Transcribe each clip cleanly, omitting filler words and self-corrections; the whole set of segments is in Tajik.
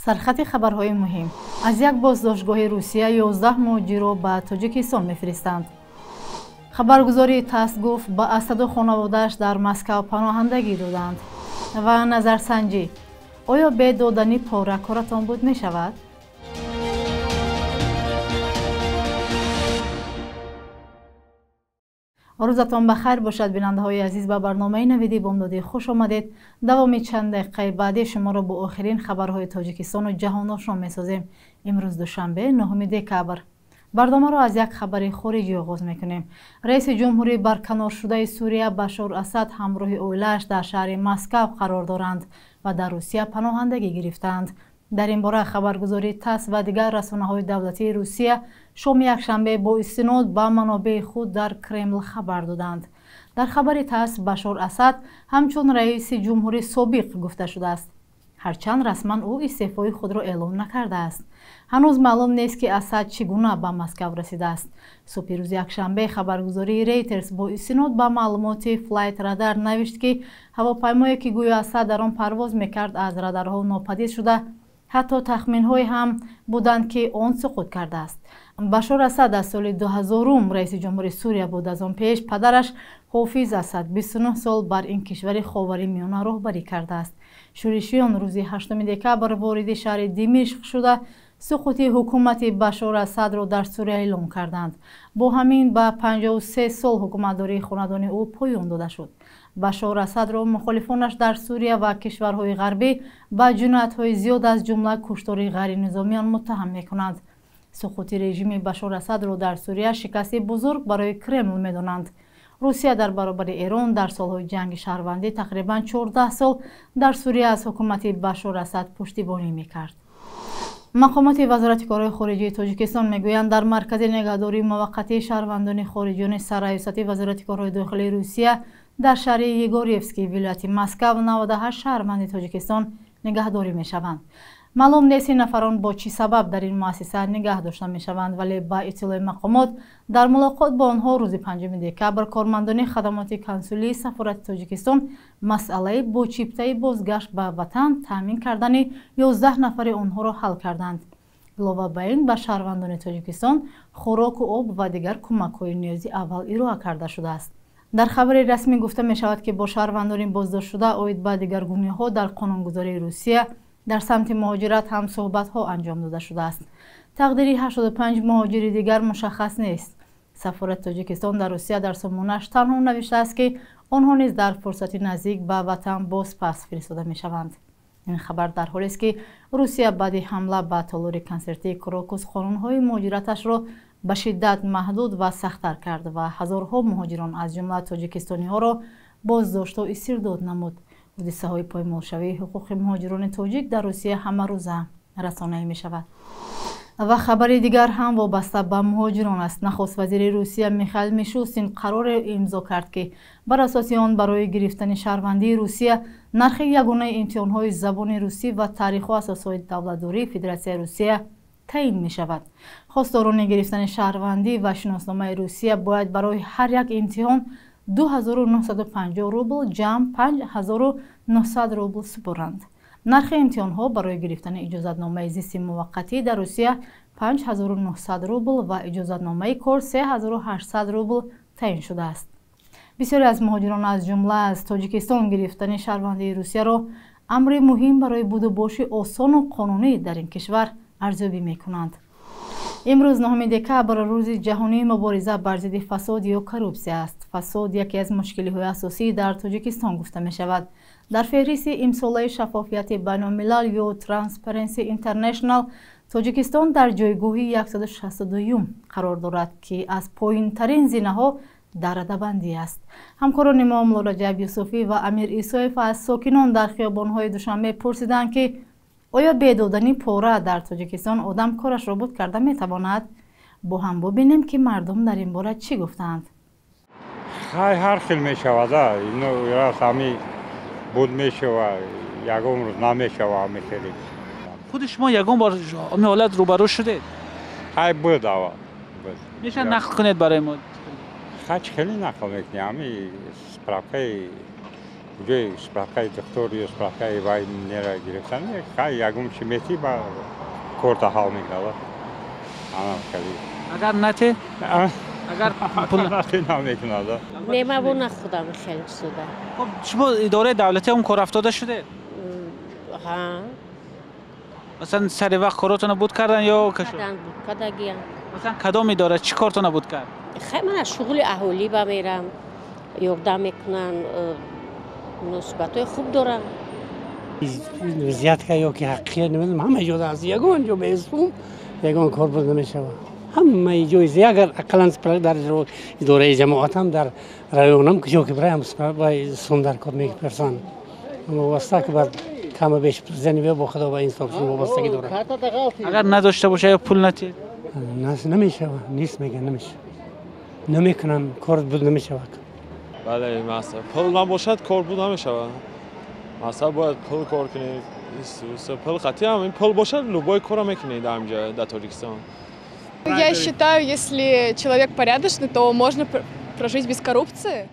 Сархати хабарҳои муҳим. Аз як боздоштгоҳи Русия 11 муҳоҷирро ба Тоҷикистон мефиристанд. Хабаргузории ТАСС гуфт, ба Асаду хонаводааш дар Москав паноҳандагӣ доданд. Ва назарсанҷӣ: оё бе додани пора коратон буд мешавад? Рӯзатон ба хайр бошад, бинандаҳои азиз. Ба барномаи навиди бомдодӣ хуш омадед. Давоми чанд дақиқаи баъдӣ шуморо бо охирин хабарҳои Тоҷикистону ҷаҳон ошно месозем. Имрӯз душанбе, 9 декабр. Барномаро аз як хабари хориҷӣ оғоз мекунем. Раиси ҷумҳурии барканоршудаи Сурия Башор Асад ҳамроҳи оилааш дар шаҳри Москав қарор доранд ва дар Русия паноҳандагӣ гирифтаанд. Дар ин бора хабаргузории ТАСС ва дигар расонаҳои давлатии Русия шоми якшанбе бо истинод ба манобеи худ дар Кремл хабар доданд. Дар хабари ТАСС Башор Асад ҳамчун раиси ҷумҳури собиқ гуфта шудааст. Ҳарчанд расман ӯ истеъфои худро эълон накардааст. Ҳанӯз маълум нест, ки Асад чӣ гуна ба Москав расидааст. Субҳи рӯзи якшанбе хабаргузории Рейтерс бо истинод ба маълумоти Флайт Радар навишт, ки ҳавопаймое, ки гӯё Асад дар он парвоз мекард, аз радарҳо нопадид шуда, ҳатто тахминҳое ҳам буданд, ки он суқут кардааст. Башор Асад аз соли 2000 раиси ҷумҳури Сурия буд. Аз он пеш падараш Ҳофиз Асад 29 сол бар ин кишвари Ховари Миёна роҳбарӣ кардааст. Шӯришиён рӯзи 8 декабр вориди шаҳри Димишқ шуда, суқути ҳукумати Башор Асадро дар Сурия эълон карданд. Бо ҳамин ба 53 сол ҳукуматдории хонадони ӯ поён дода шуд. Башор Асадро мухолифонаш дар Сурия ва кишварҳои ғарбӣ ба ҷиноятҳои зиёд, аз ҷумла куштори ғайринизомиён муттаҳам мекунанд. Суқути режими Башор Асадро дар Сурия шикасти бузург барои Кремл медонанд. Русия дар баробари Эрон дар солҳои ҷанги шаҳрвандӣ тақрибан 14 сол дар Сурия аз ҳукумати Башор Асад пуштибонӣ мекард. Мақомоти Вазорати корҳои хориҷии Тоҷикистон мегӯянд, дар маркази нигаҳдории муваққатии шаҳрвандони хориҷиёни сарраёсати Вазорати корҳои дохилии Русия дар шаҳри Егорьевский вилояти Москав 98 шаҳрванди Тоҷикистон нигаҳдорӣ мешаванд. Маълум нест, ин нафарон бо чӣ сабаб дар ин муассиса нигаҳ дошта мешаванд, вале ба иттилои мақомот дар мулоқот бо онҳо рӯзи 5 декабр кормандони хадамоти консулии сафорати Тоҷикистон масъалаи бо чиптаи бозгашт ба ватан таъмин кардани 11 нафари онҳоро ҳал карданд. Илова ба ин, ба шаҳрвандони Тоҷикистон хӯроку об ва дигар кӯмакҳои ниёзи аввал ироа карда шудааст. Дар хабари расмӣ гуфта мешавад, ки бо шаҳрвандони боздоштшуда оид ба дигаргуниҳо дар қонунгузории Русия дар самти муҳоҷират ҳам суҳбатҳо анҷом дода шудааст. Тақдири 85 муҳоҷири дигар мушаххас нест. Сафорати Тоҷикистон дар Русия дар сомонааш танҳо навиштааст, ки онҳо низ дар фурсати наздик ба ватан бозпас фиристода мешаванд. Ин хабар дар ҳолест, ки Русия баъди ҳамла ба толори консертии Крокус қонунҳои муҳоҷираташро ба шиддат маҳдуд ва сахттар кард ва ҳазорҳо муҳоҷирон, аз ҷумла тоҷикистониҳоро боздошту истирдод намуд. Ҳодисаҳои поймолшавии ҳуқуқи муҳоҷирони тоҷик дар Русия ҳамарӯза расонаӣ мешавад. Ва хабари дигар ҳам вобаста ба муҳоҷирон аст. Нахуст вазири Русия Михаил Мишустин қароре имзо кард, ки бар асоси он барои гирифтани шаҳрвандии Русия нархи ягонаи имтиҳонҳои забони русӣ ва таъриху асосҳои давлатдории Федератсияи Русия таъин мешавад. Хосторони гирифтани шаҳрвандӣ ва шиносномаи Русия бояд барои ҳар як имтиҳон 2950 рубл, ҷамъ 5900 рубл супоранд. Нархи имтиҳонҳо барои гирифтани иҷозатномаи зисти муваққатӣ дар Русия 5900 рубл ва иҷозатномаи кор 3800 рубл таъин шудааст. Бисёре аз муҳоҷирон, аз ҷумла аз Тоҷикистон, гирифтани шаҳрвандии Русияро амри муҳим барои будубоши осону қонунӣ дар ин кишвар арзёбӣ мекунанд. Имрӯз 9 декабр рӯзи ҷаҳонии мубориза бар зидди фасод ё коррупсия аст. Фасод яке аз мушкилиҳои асосӣ дар Тоҷикистон гуфта мешавад. Дар феҳристи имсолаи шаффофияти байналмилал ё Transparency International Тоҷикистон дар ҷойгоҳи 162 қарор дорад, ки аз поинтарин зинаҳо дар радабандӣ аст. Ҳамкорони мо Муллораҷаб Юсуфӣ ва Амир Исоев аз сокинон дар хиёбонҳои Душанбе пурсиданд, ки оё бе додани пора дар Тоҷикистон одам корашро буд карда метавонад? Бо ҳам бубинем, ки мардум дар ин бора чӣ гуфтаанд. Хай, ҳар хел мешавад, ами буд мешава, ягон рӯз намешава. Ами хеле. Худи шумо ягон бор ами ҳолат рӯбарӯ шудед? Хай, буд аввал. Меша нақл кунед барои мо? Хай, чӣ хеле нақл мекунем? Ами справкаи Ҷои справкаи духтур ё справкаи вай нера гирифтан, хай ягон чи мети ба корта ҳал мекунад. Ана хеле. Агар нате? Агар пул нате намекунад. Не, ма бо нахудам хеле суда. Хуб, шумо идораи давлатӣ ҳам кор афтода шудед? Ҳа. Масалан, сари вақт коротонро буд кардан ё кашо? Буд кардагиям. Масалан, кадом идора чӣ кортонро буд кард? Хай, ман аз шуғли аҳолӣ ба мерам, ёрдам мекунанд, муносибатҳои хуб дорам. Взятка ё ки ҳаққия намедонам, ҳама ҷо аст. Ягон ҷо бесум ягон кор буд намешавад. Ҳамаи ҷои агар ақаллан дар идораи ҷамоат ҳам дар районам куҷо ки бираям сум дар кор мепурсанд. Вобаста ки бар кама беш зани бо худо ба инсоф вобастагӣ дорад. Агар надошта боша ё пул натиҳед? Намешавад, нест мегӯянд, намешавад. Намекунанд, кор буд намешавад. Бале, масалан, пул набошад, кор буд намешавад. Масалан, бояд пул кор кунед. Пул қатъи ҳам пул бошад, любой корро мекунед дар инҷа, дар Тоҷикистон. Я считаю, если человек порядочный, то можно прожить без коррупции.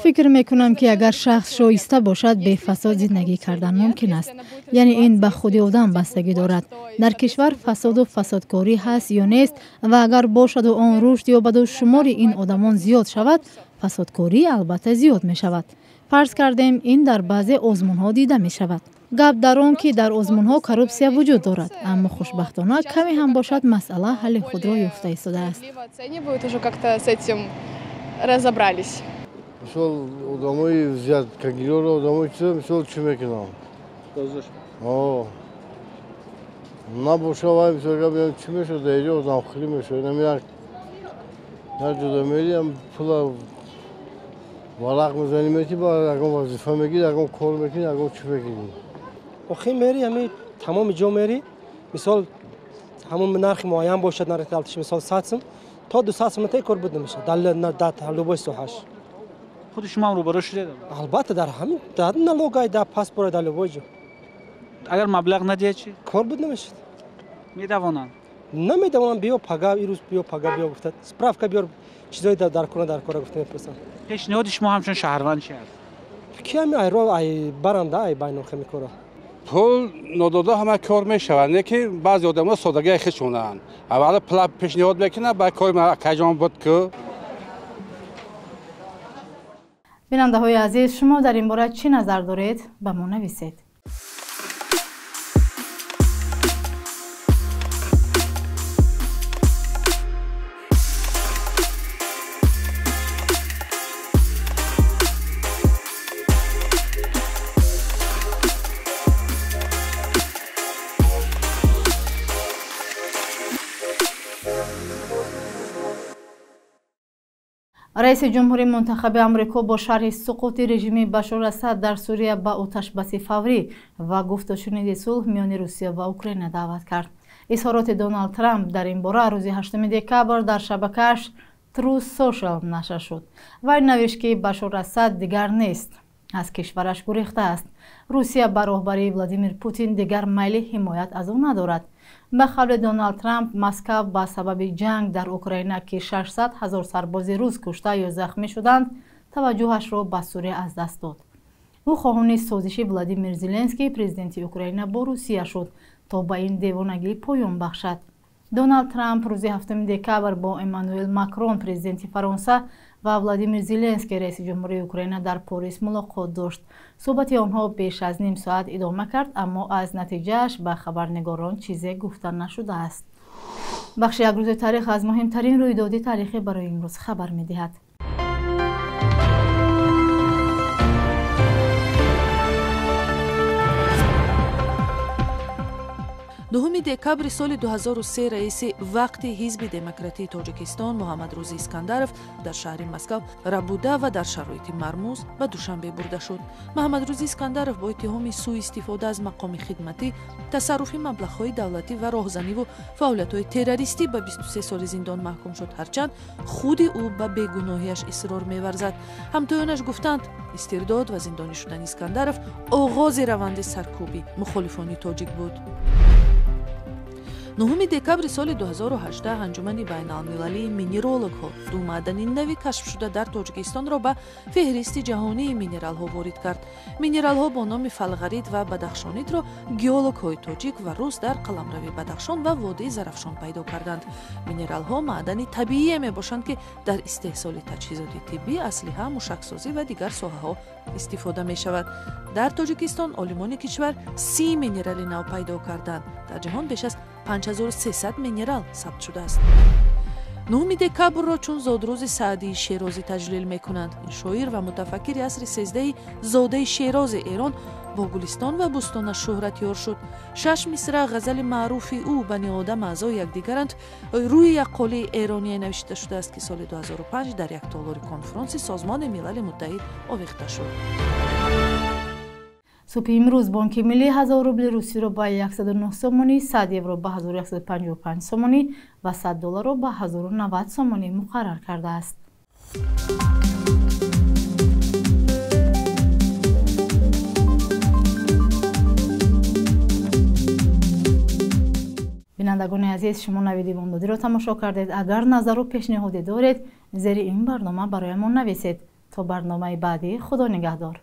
Фикр мекунам, ки агар шахс шоиста бошад, бефасод зиндагӣ кардан мумкин аст. Яъне ин ба худи одам бастагӣ дорад. Дар кишвар фасоду фасодкорӣ ҳаст ё нест, ва агар бошаду он рушд ёбаду шумори ин одамон зиёд шавад, фасодкорӣ албатта зиёд мешавад. Фарз кардем, ин дар баъзе озмунҳо дида мешавад. Гап дар он, ки дар озмунҳо коррупсия вуҷуд дорад, аммо хушбахтона каме ҳам бошад, масъала ҳалли худро ёфта истодааст. Мисол, одамои взяткагирёро, одамои чизо, мисол, чӣ мекунам? Набоша вай, мисол, гап чӣ мешавад, дар инҷо одамхӯрӣ мешавад. Инам як ҷода мериам, пула варақ мезанӣ, мети, ба ягон вазифа мегирӣ, ягон кор мекунӣ, ягон чӣ мекунӣ. Охи мери, ҳами тамоми ҷо мери, мисол, ҳамон нархи муайян бошад, нархи давлатиш, мисол, 100 сум, то 200 сум кор буд намешавад, дар любой соҳаш. Худи шумо ҳам рӯбарӯ шудед? Албатта, дар ҳамин, дар налогай, дар паспорт, дар любой ҷо. Агар маблағ надиҳед чӣ? Кор буд намешавад. Медавонанд? Намедавонанд, биё пага, ирӯз биё пага биё гуфта, справка биёр, чизои дар кора дар кора гуфта мепурсанд. Пешниҳоди шумо ҳамчун шаҳрванд чи аст? Ки ҳами айро ай баранда ай байнохеми кора. Пул нодода ҳама кор мешавад, не ки баъзе одамҳо содагии худшонанд. Аввал пул пешниҳод мекунанд, баъд кори кайҷон буд ку. Бинандаҳои азиз, шумо дар ин бора чӣ назар доред? Ба мо нависед. Раиси ҷумҳури мунтахаби Амрико бо шарҳи суқути режими Башор Асад дар Сурия ба оташбаси фаврӣ ва гуфтушуниди сулҳ миёни Русия ва Украина даъват кард. Изҳороти Доналд Трамп дар ин бора рӯзи 8 декабр дар шабакааш Truth Social нашр шуд. Вай навишт, ки Башор Асад дигар нест, аз кишвараш гурехтааст. Русия ба роҳбарии Владимир Путин дигар майли ҳимоят аз ӯ надорад. Ба қавли Доналд Трамп, Москав ба сабаби ҷанг дар Украина, ки 600 ҳазор сарбози рус кушта ё захмӣ шуданд, таваҷҷӯҳашро ба Сурия аз даст дод. Ӯ хоҳони созиши Владимир Зеленский, президенти Украина, бо Русия шуд, то ба ин девонагӣ поён бахшад. Доналд Трамп рӯзи 7 декабр бо Эммануэл Макрон, президенти Фаронса, ва Владимир Зеленский, раиси ҷумҳурии Украина, дар Порис мулоқот дошт. Суҳбати онҳо беш аз ним соат идома кард, аммо аз натиҷааш ба хабарнигорон чизе гуфта нашудааст. Бахши як рӯзи таърих аз муҳимтарин рӯйдоди таърихӣ барои имрӯз хабар медиҳад. 2 декабри соли 2003 раиси вақти Ҳизби демократии Тоҷикистон Муҳаммадрӯзи Искандаров дар шаҳри Москав рабуда ва дар шароити мармуз ба Душанбе бурда шуд. Муҳаммадрӯзи Искандаров бо иттиҳоми сӯистифода аз мақоми хидматӣ, тасарруфи маблағҳои давлатӣ ва роҳзаниву фаъолиятҳои террористӣ ба 23 соли зиндон маҳкум шуд, ҳарчанд худи ӯ ба бегуноҳиаш исрор меварзад. Ҳамтоёнаш гуфтанд, истирдод ва зиндонӣ шудани Искандаров оғози раванди саркӯби мухолифони тоҷик буд. 9 декабри соли 2018 анҷумани байналмилалии минералогҳо ду маъдани нави кашфшуда дар Тоҷикистонро ба феҳристи ҷаҳонии минералҳо ворид кард. Минералҳо бо номи фалғарит ва бадахшонитро геологҳои тоҷик ва рус дар қаламрави Бадахшон ва водии Зарафшон пайдо карданд. Минералҳо маъдани табиие мебошанд, ки дар истеҳсоли таҷҳизоти тиббӣ, аслиҳа, мушаксозӣ ва дигар соҳаҳо истифода мешавад. Дар Тоҷикистон олимони кишвар 30 минерали нав пайдо карданд. Дар ҷаҳон беш аз 5300 минерал сабт шудааст. 9 декабрро чун зодрӯзи Саъдии Шерозӣ таҷлил мекунанд. Ин шоир ва мутафаккири асри 13 зодаи Шерози Эрон бо гулистон ва бӯстонаш шӯҳратёр шуд. 6 мисра ғазали маъруфи ӯ бани одам аъзои якдигаранд рӯи як қолии эрония навишта шудааст, ки соли 2005 дар як толори конфронси Созмони Милали Муттаҳид овехта шуд. Субҳи имрӯз Бонки Миллӣ 1000 рубли русиро ба 109 сомонӣ, 100 евро ба 1155 сомонӣ ва 100 долларро ба 1090 сомонӣ муқаррар кардааст. Бинандагони азиз, шумо навиди бомдодиро тамошо кардед. Агар назару пешниҳоде доред, зери ин барнома бароямон нависед. То барномаи баъдӣ, Худо нигаҳдор.